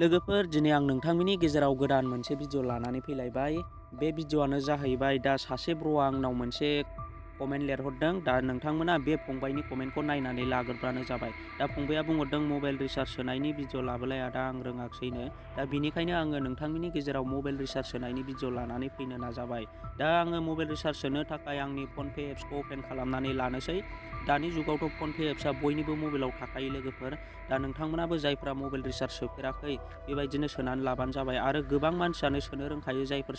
लोगोफोर दिनै आं नोंथांमोननि गेजेराव गोदान मोनसे भिडिअ लानानै फैलायबाय। बे भिडिअआनो जाहैबाय दा सासे ब्र'आ आंनाव मोनसे कमेन्ट लिरहरदों। दा नोंथांमोना बे फंबायनि कमेन्टखौ नायनानै लाग्रोबानो जाबाय। दा फंबाया बुंहरदों मबाइल रिचार्ज सोनायनि भिडिअ लाबोलाय आदा आं रोङाखैनो। दा बिनिखायनो आङो नोंथांमोननि गेजेराव मबाइल रिचार्ज सोनायनि भिडिअ लानानै फैनो नाजाबाय। दा आङो मबाइल रिचार्ज सोनो थाखाय आंनि फ'नपे एप्सखौ अपेन खालामनानै लानोसै। दानि जुगावथ' फ'नपे एप्सआ बयनिबो मबाइलाव थाखायो लोगोफोर। दा नोंथांमोनाबो जायफ्रा मबाइल रिचार्ज सोफेराखै बेबायदिनो सोनानै लाबानो जाबाय। आरो गोबां मानसियानो सोनो रोंखायो, जायफोर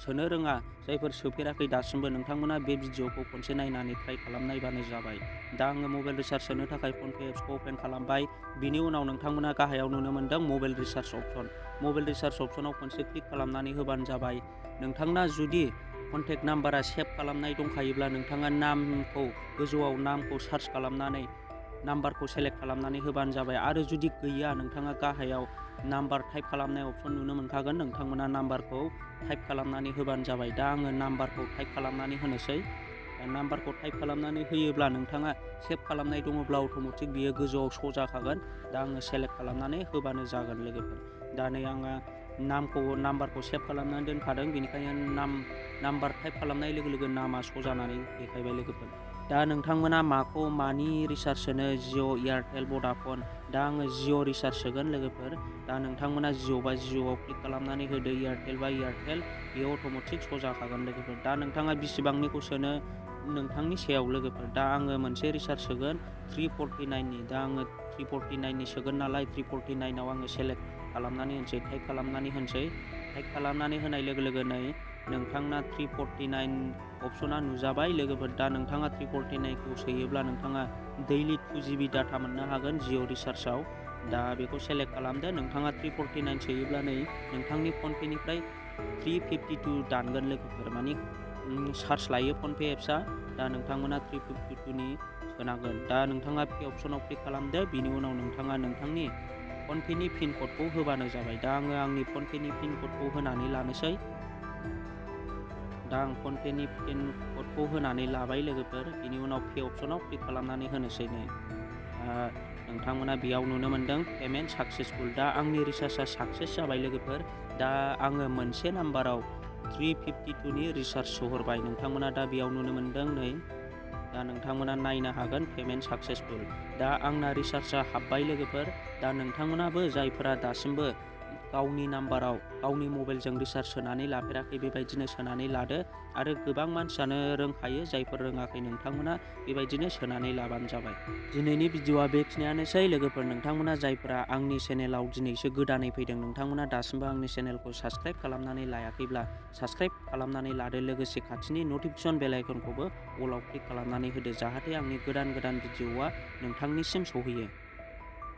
सोनो रोङा, जायफोर सोफेराखै दासिमबो, नोंथांमोना बे भिडिअखौ खनसे नायनानै ट्राइ खालामनायबानो जाबाय। दा आङो मबाइल रिचार्ज सोनो थाखाय फ'नपे एप्सखौ अपेन खालामबाय। बिनि उनाव नोंथांमोना गाहायाव नुनो मोनदों मबाइल रिचार्ज अपसन। मबाइल रिचार्ज अपसनाव खनसे क्लिक खालामनानै होबानो जाबाय। नोंथांना जुदि कन्टेक्ट नाम्बारा सेभ खालामनाय दंखायोब्ला नोंथाङा नामखौ गोजौआव नामखौ सार्च खालामनानै नाम्बारखौ सेलेक्ट खालामनानै होबानो जाबाय। आरो जुदि गैया, नोंथाङा गाहायाव नाम्बार टाइप खालामनाय अपसन नुनो मोनखागोन। नोंथांमोना नाम्बारखौ टाइप खालामनानै होबानो जाबाय। दा आङो नाम्बारखौ टाइप खालामनानै होनोसै। नाम्बारखौ टाइप खालामनानै होयोब्ला नोंथाङा सेभ खालामनाय दङब्ला अट'मेटिक बियो गोजौआव श' जाखागोन। दा आङो सेलेक्ट खालामनानै होबानो जागोन लोगोफोर। दा नै आङो नाम्बारखौ सेभ खालामनानै दोनखादों, बेनिखायनो नाम्बार टाइप खालामनाय लोगो लोगो नामा श' जानानै देखायबाय लोगोफोर। दा नोंथांमोना मानि रिचार्ज सोनो, जिअ', एयारटेल, भडाफन। दा आङो जिअ' रिचार्ज सोगोन लोगोफोर। दा नोंथांमोना जिअ'बा जिअ'आव क्लिक खालामनानै होदो, एयारटेल बा एयारटेल, बेयाव अट'मेटिक श' जाखागोन लोगोफोर। दा नोंथाङा बेसेबांनिखौ सोनो नोंथांनि सायाव लोगोफोर। दा आङो मोनसे रिचार्ज सोगोन 349नि। दा आङो 349नि सोगोन नालाय 349आव आङो सेलेक्ट खालामनानै होनोसै, टाइप खालामनानै होनोसै। टाइप खालामनानै होनाय लोगो लोगोनो नोंथांना 349 अपसना नुजाबाय लोगोफोर। दा नोंथाङा 349खौ सोयोब्ला नोंथाङा दैलि 2GB डाटा मोननो हागोन जिअ' रिचार्जआव। दा बेखौ सेलेक्ट खालामदो। नोंथाङा 349 सोयोब्ला नोंथांनि फ'नपेनिफ्राय 352 दानगोन लोगोफोर। मानि चार्ज लायो फ'नपे एप्सआ। दा नोंथांमोना 352नि सोनांगोन। दा नोंथाङा पे अपसनाव क्लिक खालामदो। बिनि उनाव नोंथाङा नोंथांनि फ'नपेनि पिन क'डखौ होबानो जाबाय। दा आङो आंनि फ'नपेनि पिन क'डखौ होनानै लानोसै। दा आं फ'नपेनि पिन क'डखौ होनानै लाबाय लोगोफोर। बिनि उनाव पे अपसनाव क्लिक खालामनानै होनोसै। नोंथांमोना बेयाव नुनो मोनदों पेमेन्ट साक्सेसफुल। दा आंनि रिचार्जआ साक्सेस जाबाय लोगोफोर। दा आङो मोनसे नाम्बाराव 352नि रिचार्ज सोहरबाय। नोंथांमोना दा बेयाव नुनो मोनदों दा नोंथांमोना नायनो हागोन पेमेन्ट साक्सेसफुल। दा आंना रिचार्जआ हाबबाय लोगोफोर। दा नोंथांमोनाबो जायफोरा दासिमबो गावनि नाम्बाराव गावनि मबाइलजों रिचार्ज सोनानै लाफेराखै बेबायदिनो सोनानै लादो। आरो गोबां मानसियानो रोंखायो, जायफोर रोङाखै नोंथांमोना बेबायदिनो सोनानै लाबानो जाबाय। दिनैनि भिडिअआ बेखिनियानोसै लोगोफोर। नोंथांमोना जायफोरा आंनि चेनेलाव दिनैसो गोदानै फैदों, नोंथांमोना दासिमबो आंनि चेनेलखौ साबस्क्राइब खालामनानै लायाखैब्ला साबस्क्राइब खालामनानै लादो। लोगोसे खाथिनि नटिफिकेसन बेल आइकनखौबो अलाव क्लिक खालामनानै होदो, जाहाथे आंनि गोदान भिडिअआ नोंथांनिसिम सौहैयो।